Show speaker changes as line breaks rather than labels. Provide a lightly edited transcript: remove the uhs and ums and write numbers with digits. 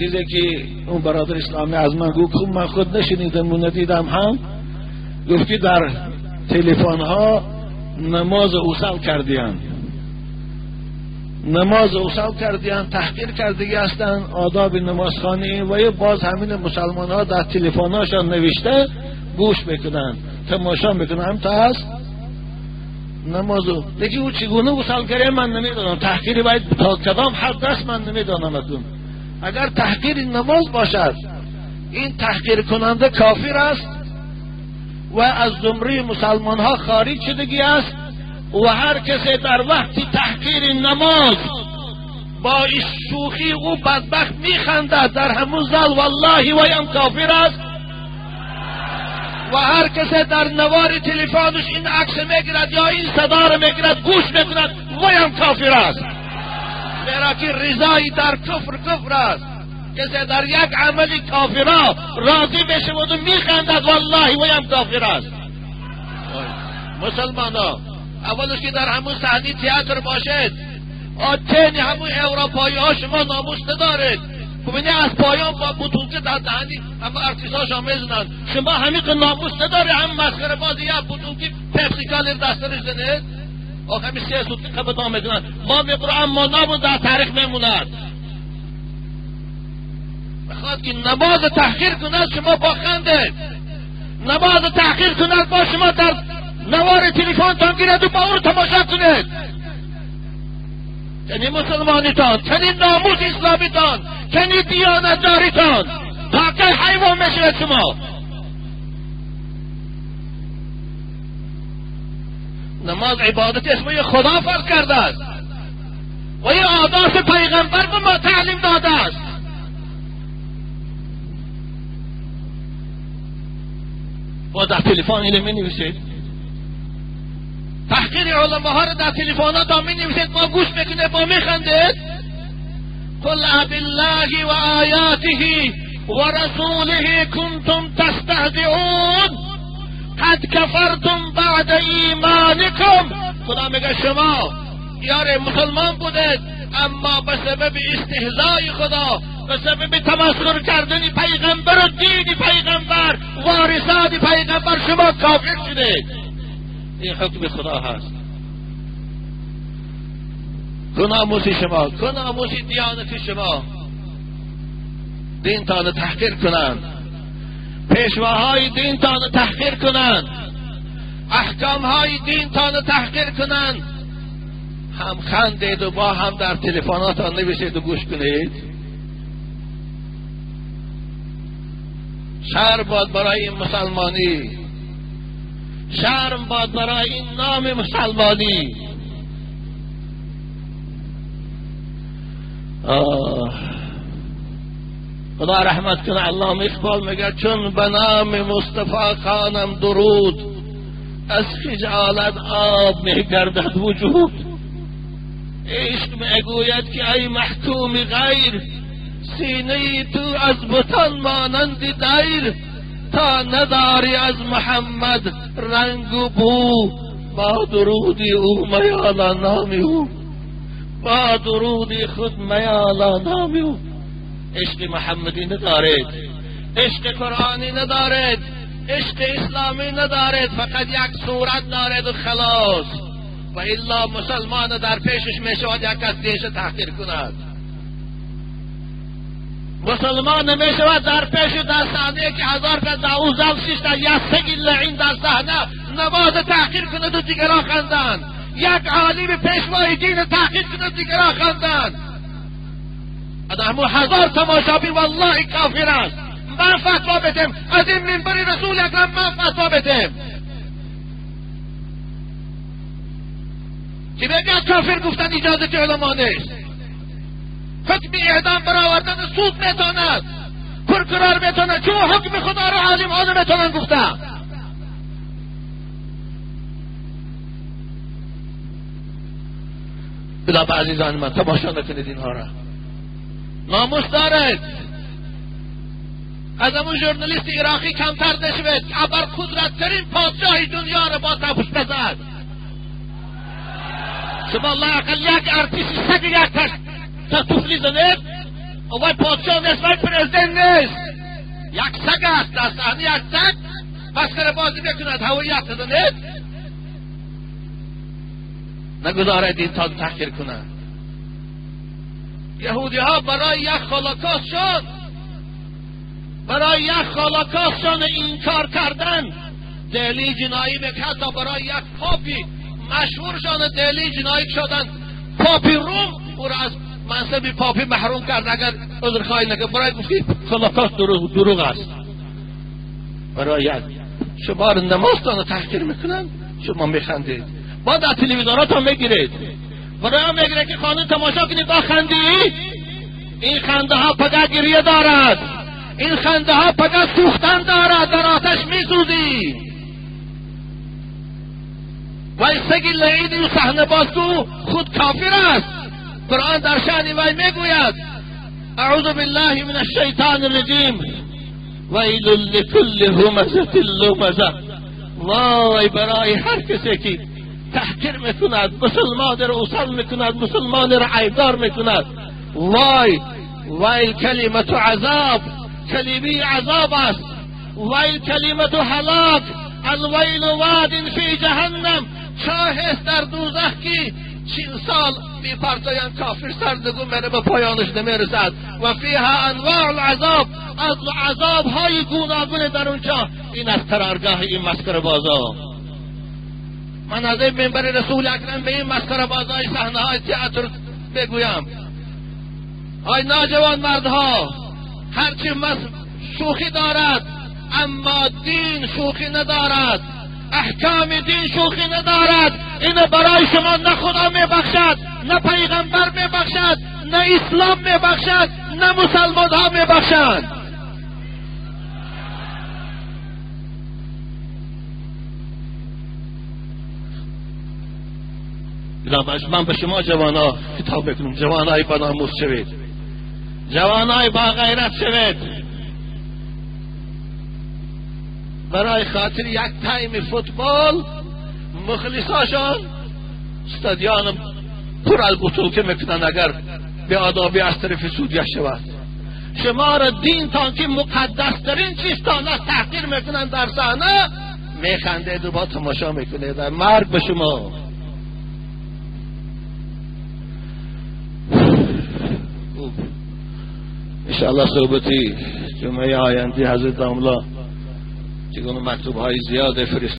چیزی که اون برادر اسلامی از من گفت، من خود نشنیدم و ندیدم هم، گفت که در تلفن ها نماز اوصل کردیان، نماز اوصل کردیان، تحقیر کردگی هستند آداب نمازخوانی، و یه باز همین مسلمان ها در تلفن هاشان نوشته گوش میکنن، تماشا میکنن، هم تا هست نمازو. دیگه او چگونه وصل کرده من نمیدونم، تحقیر باید تا کدام حد است من نمیدونم. اکنون اگر تحقیر نماز باشد، این تحقیر کننده کافر است و از زمره مسلمان ها خارج شدگی است، و هر کسی در وقت تحقیر نماز با شوخی او بدبخت میخندد در همون زل، والله ویم کافر است. و هر کسی در نوار تلفنش این عکس میگیرد یا این صدا رو میگیرد گوش میکند، ویم کافر است. زیرا که رضای در کفر کفر است. کسی در یک عمل کافرا راضی بشود و میخندد، والله ویم کافر است. مسلمان ها اولش که در همون صحنه تئاتر باشد، آتن همون اروپایی ها شما ناموس ندارید. ببینید از پایان با بطولکه در دهنی همه ارتیس ها میزنند، شما همین که ناموس نداره، هم مسخره بازی یا بطولکی پپسی کالر دسترش زنید، آخه همین سه سوتی قبطا میکنند. ما میبرو اما ناموس در تاریخ میموند. بخواد که نماز تحقیر کند شما با خندید، نماز تحقیر کند با شما در نوار تلفن تان گیرد و با او رو تماشا کنید. چنین مسلمانیتان، چنین ناموس اسلامیتان، چنین دیانتداریتان، تا که حیوان میشود شما. نماز عبادت اسم خدا فرض کرده است و یه آداب پیغمبر به ما تعلیم داده است. با در تلفن اینو می نویسید، تحقیر علماء ها رو در تلفن ها تا می نویسید، ما گوش میکنه، با می خندید. قل ابالله و آیاته و رسوله کنتم تستهزئون قد کفرتم بعد ایمانکم. خدا میگه شما یار مسلمان بودید، اما به سبب استهزای خدا، به سبب تمسخر کردن پیغمبر و دین پیغمبر، وارثان پیغمبر، شما کافر شدید. این حکم خدا هست. کو ناموس شما، کو ناموس دیانت شما، دین تان تحقیر کنند، پیشواهای دین تان تحقیر کنند، احکامهای دین تان تحقیر کنند، هم خندید و با هم در تلفناتان نویسید و گوش کنید. شرم باد برای این مسلمانی، شرم باد برای این نام مسلمانی. خدا رحمت کنه علامه اقبال میگه چون به نام مصطفی خانم درود، از خجالت آب میگردد وجود. عشق میگوید که ای محکوم غیر، سینه تو از بتان مانند دیر، تا نداری از محمد رنگ و بو، با درودی او میالا نامی او، با درودی خود میالا نامی او. عشق محمدی ندارید، عشق قرآنی ندارید، عشق اسلامی ندارید، فقط یک صورت دارید و خلاص. و الا مسلمان در پیشش میشود یک کس دیش تحقیر کند. مسلمان نمیشود در پیش در صحنه که هزار کس در او زل شیشته یک سگ لعین در صحنه نماز تحقیر کند و دیگران خندند. یک عالم پیشوای دین تحقیر کند و دیگران خندند. همون هزار تماشابین والله کافر است. من فتوا بدم از این منبر رسول اکرم، من فتوا بدم که بگه کافر گفتن اجازه علما نیست. حکم اعدام برآوردن سود میتواند، پرقرار میتواند، چون حکم خدا را عالم ها نمیتوانند گفتن. بلا به عزیزان من تماشا نکنید اینها را. ناموس دارد. از همون ژورنالیست عراقی کمتر نشود ابر قدرتترین پادشاه دنیا را با تپوش بزد. شما لااقل یک ارتش سگ یک تا طفلی زنید. وای پادشاه نیست، وای پرزیدنت نیست، یک سگ است. در صحنه یک سگ مسخره بازی میکند، هویت نیست. نگذارید این تا تحقیر کنند. یهودی ها برای یک هولوکاستشان، برای یک هولوکاستشان انکار کردن دلی جنایی میکرد. حتی برای یک پاپی مشهورشان دلی جنایی شدن، پاپی روم او را از منصب پاپی محروم کرد اگر عذرخواهی نکرد. برای گفتی هولوکاست دروغ است. برای یک شما را نمازتان رو تحقیر میکنن، شما میخندید، با در تلویزیوناتان میگیرید، برای هم میگیره که خانه تماشا کنید با خندی. این خنده ها پگه گریه دارد، این خنده ها پگه سوختن دارد، در آتش میسوزی. وای سگی لعیدی و صحنه بازگو خود کافر است. قرآن در شأن وی میگوید اعوذ بالله من الشیطان الرجیم ویل لکل همزه لمزه. وای برای هر کسی که تحقیر میکند، مسلمان را اوصل میکند، مسلمان را عیبدار میکند. وای ویل کلمت عذاب، کلمه عذاب است. ویل کلمت هلاک، الویل واد فی جهنم. چاه است در دوزخ که 40 سال میپرتایند کافر سرنگون میره، به پایانش نمیرسد. و فیها انواع العذاب، از عذاب های گوناگون در اونجا. این از قرارگاه این مسخره بازا. من از این منبر رسول اکرم به این مسخره بازای صحنه های تئاتر بگویم، آی ناجوان مردها، هرچی شوخی دارد اما دین شوخی ندارد، احکام دین شوخی ندارد. اینو برای شما نه خدا میبخشد، نه پیغمبر میبخشد، نه اسلام میبخشد، نه مسلمان ها میبخشند. من به شما جوانا خطاب میکنم، جوانای با ناموس شوید، جوانای با غیرت شوید. برای خاطر یک تایم فوتبال مخلصاشان استادیان پر از بطولکه میکنن اگر به آدابی از طرف سودیه شود. شما را دین تان که مقدس ترین چیزتان است تحقیر میکنن در صحنه، میخندید و با تماشا میکنید. مرگ به شما. انشاءالله صحبتی جمعه آینده حضرت املا چگونه مکتوب های زیاد فرست.